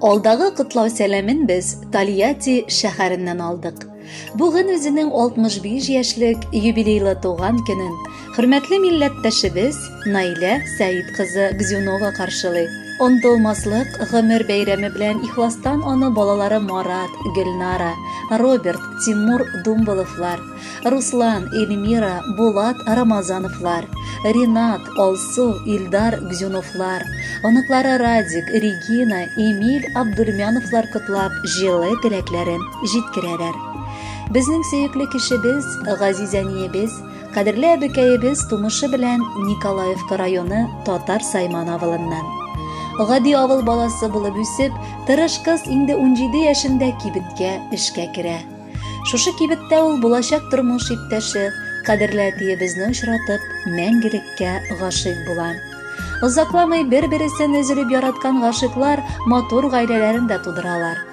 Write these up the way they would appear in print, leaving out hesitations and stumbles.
Алдагы котлау сәламен без Тольятти шәһәреннән алдык. Бүген үзенең 65 яшьлек юбилейлы туган көнен хөрмәтле милләттәшебез Наилә Сәид кызы Гзюнова каршылый. Онытылмаслык гомер бәйрәме белән ихластан аны балалары Марат, Гөлнара, Роберт, Тимур Думболовлар, Руслан, Эльмира, Булат Рамазановлар, Ринат, Алсу, Илдар Гзюновлар, оныклары Радик, Регина, Эмиль Абдульмяновлар котлап, җылы теләкләрен җиткерәләр. Безнең сөекле кешебез, газиз әниебез, кадерле әбекәебез тумышы белән Николаевка районы Татар Сайман авылыннан. Гади авыл баласы булып үсеп, тырыш кыз инде 17 яшендә кибеткә эшкә керә. Шушы кибеттә ул булачак тормыш иптәше, кадерле әтиебезне очратып, мәңгелеккә гашыйк була. Озакламый бер-бересен өзелеп яраткан гашыйклар матур гаиләләрен дә тудыралар.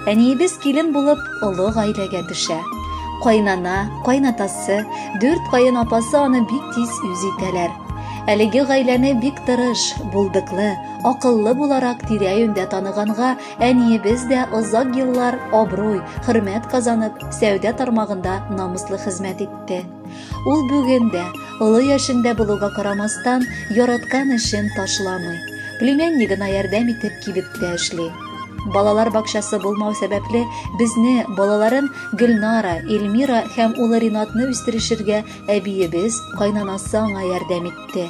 Әниебез килен булып олы гаиләгә төшә. Кайнана, кайнатасы, дүрт каен апасы аны бик тиз үз итәләр. Әлеге гаиләне бик тырыш, булдыклы, акыллы буларак тирә-юньдә таныганга әниебез дә озак еллар абруй, хөрмәт казанып, сәүдә тармагында намуслы хезмәт итте. Ул бүген дә, олы яшендә булуга карамастан, яраткан эшен ташламый. Племяннигына ярдәм итеп кибеттә эшли. Балалар бакчасы булмау сәбәпле, безне, балаларын Гөлнара, Эльмира һәм улы Ринатны үстерешергә әбиебез, кайнанасы аңа ярдәм итте.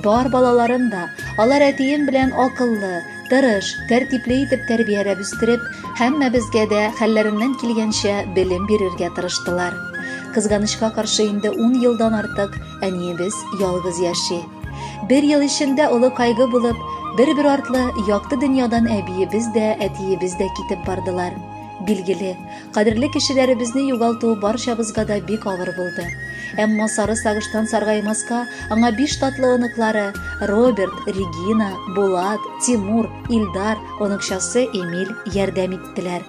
Бар балаларын да, алар әтием белән акыллы, тырыш, тәртипле итеп тәрбияләп үстереп, һәммәбезгә дә хәлләреннән килгәнчә белем бирергә тырыштылар. Кызганычка каршы инде 10 елдан артык әниебез ялгыз яши. Бер ел эчендә олы кайгы булып, бер-бер артлы якты дөньядан әбиебез дә, әтиебез дә китеп бардылар. Билгеле, кадерле кешеләребезне югалту барчабызга да бик авыр булды. Әмма сары сагыштан саргаймаска аңа биш татлы оныклары Роберт, Регина, Булат, Тимур, Илдар, оныкчасы Эмиль ярдәм иттеләр.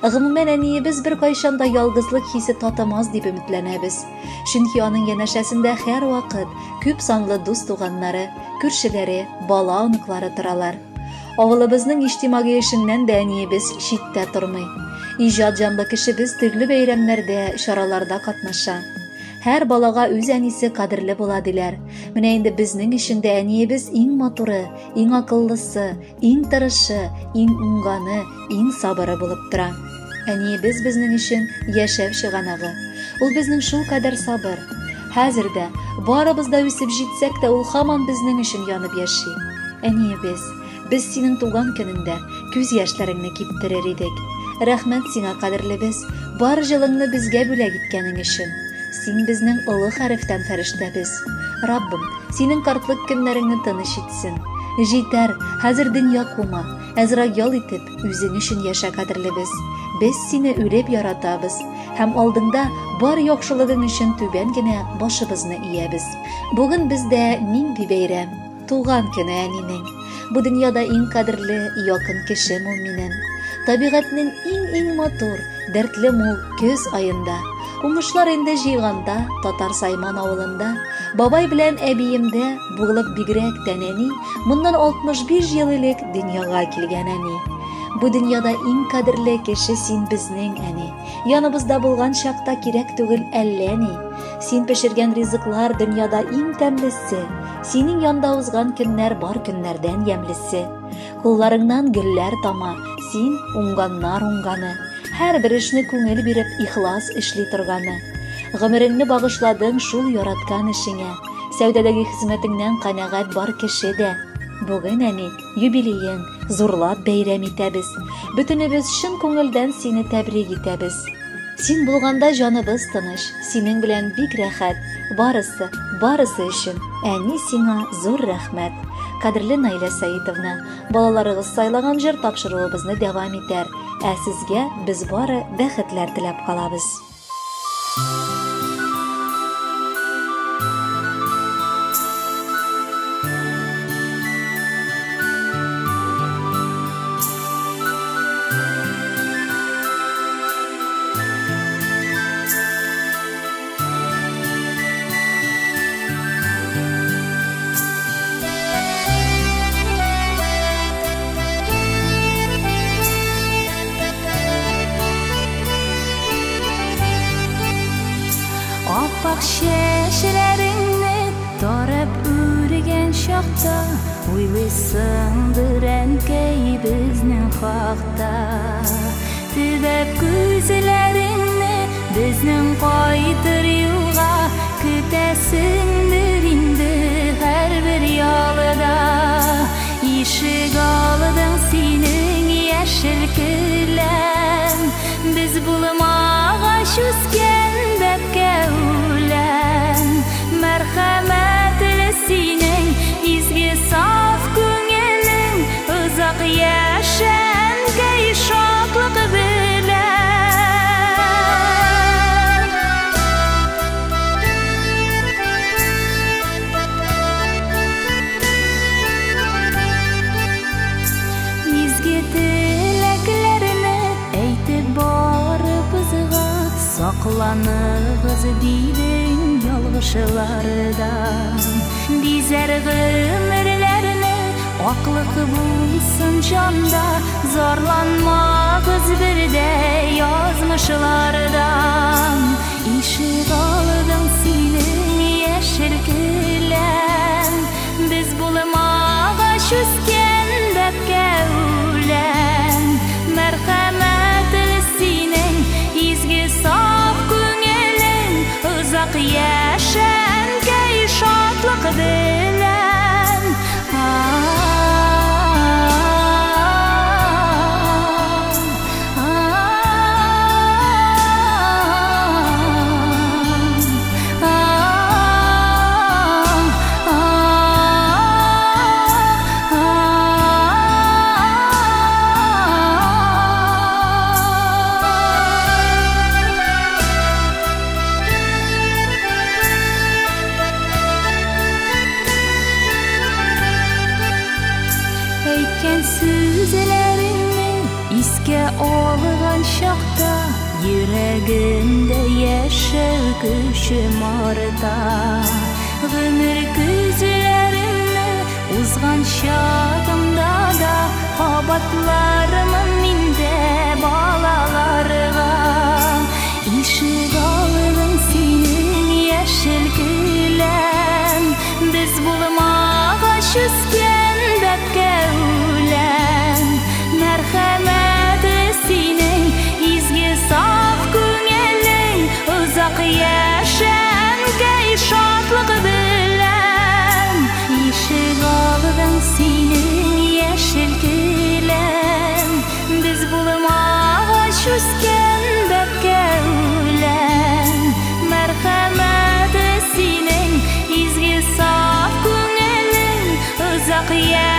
Гомумән, әниебез беркайчан да ялгызлык хисе татымас дип өметләнәбез. Чөнки аның янәшәсендә һәрвакыт күп санлы дус-туганнары, күршеләре, бала-оныклары торалар. Авылыбызның иҗтимагый эшеннән дә әниебез читтә тормый. Иҗат җанлы кешебез төрле бәйрәмнәрдә, чараларда катнаша. Һәр балага үз әнисе кадерле була диләр. Менә инде безнең өчен дә әниебез иң матуры, иң акыллысы, иң тырышы, иң уңганы, иң сабыры булып тора. Әниебез безнең өчен яшәү чыганагы. Ул безнең шулкадәр сабыр. Хәзер дә, барыбыз да үсеп җитсәк тә, ул һаман безнең өчен янып яши. Әниебез, без синең туган көнеңдә күз яшьләреңне киптерер идек. Рәхмәт сиңа, кадерлебез, бар җылыңны безгә бүләк иткәнең өчен. Син безнең олы хәрефтән фәрештәбез. Раббым, синең картлык көннәреңне тыныч итсен. Җитәр, хәзер дөнья кума, әзрәк ял итеп, үзең өчен яшә, кадерлебез. Без сине үлеп яратабыз һәм алдыңда бар яхшылыгың өчен түбән генә башыбызны иябез. Бүген бездә нинди бәйрәм? Туган көне әнинең. Бу дөньяда иң кадерле, якын кешем ул минем. Табигатьнең иң-иң матур, дәртле мул көз аенда, уңышлар инде җыйганда, Татар Сайман авылында, бабай белән әбиемдә булып бигрәк тә нәни, моннан 65 ел элек дөньяга килгән әни. Бу дөньяда иң кадерле кеше син безнең, әни. Яныбызда булган чакта кирәк түгел әллә ни. Син пешергән ризыклар дөньяда иң тәмлесе. Синең янда узган көннәр бар көннәрдән ямьлесе. Кулларыңнан гөлләр тама, син уңганнар уңганы. Һәрбер эшне күңел биреп, ихлас эшли торганы. Гомереңне багышладың шул яраткан эшеңә. Сәүдәдәге хезмәтеңнән канәгать бар кеше дә. Бүген, әни, юбилеең, зурлап бәйрәм итәбез. Бөтенебез чын күңелдән сине тәбрик итәбез. Син булганда җаныбыз тыныч, синең белән бик рәхәт. Барысы, барысы өчен, әни, сиңа зур рәхмәт. Кадерле Наилә Сәитовна, балаларыгыз сайлаган җыр тапшыруыбызны дәвам итәр. Ә сезгә без бары бәхетләр теләп калабыз. чакта уйлыйсыңдыр, әнкәй, безнең хакта. Төбәп күзләреңне безнең кайтыр юлга, көтәсеңдер инде һәрбер ялда. Ишек алдың синең яшел келәм, без булмагач үскән бәбкә үлән. Мәрхәмәтле синең изге саф күңелең, озак яшә, әнкәй, шатлык белән. Изге теләкләрне әйтеп барыбызга, сакланыгыз дидең ялгышлардан. Бизәр гомерләрне аклык булсын җанда, зарланмагыз бер дә язмышлардан. Ишек алдың синең яшел келәм, без булмагач үскән бәбкә үлән. Мәрхәмәтле синең изге саф күңелең, озак яшә, әнкәй, шатлык белән. Әйткән сүзләреңне искә алган чакта, йөрәгемдә яшәү көчем арта. Гомер көзләремне узган чагымда да кабатлармын мин дә балаларга. Ишек алдың синең яшел келәм, без булмагач үскән бәбкә үлән. Мәрхәмәтле синең изге саф күңелең, озак яшә, әнкәй, шатлык белән. Ишек алдың синең яшел келәм, без булмагач үскән бәбкә үлән. Мәрхәмәтле синең изге саф күңелең, озак яшә,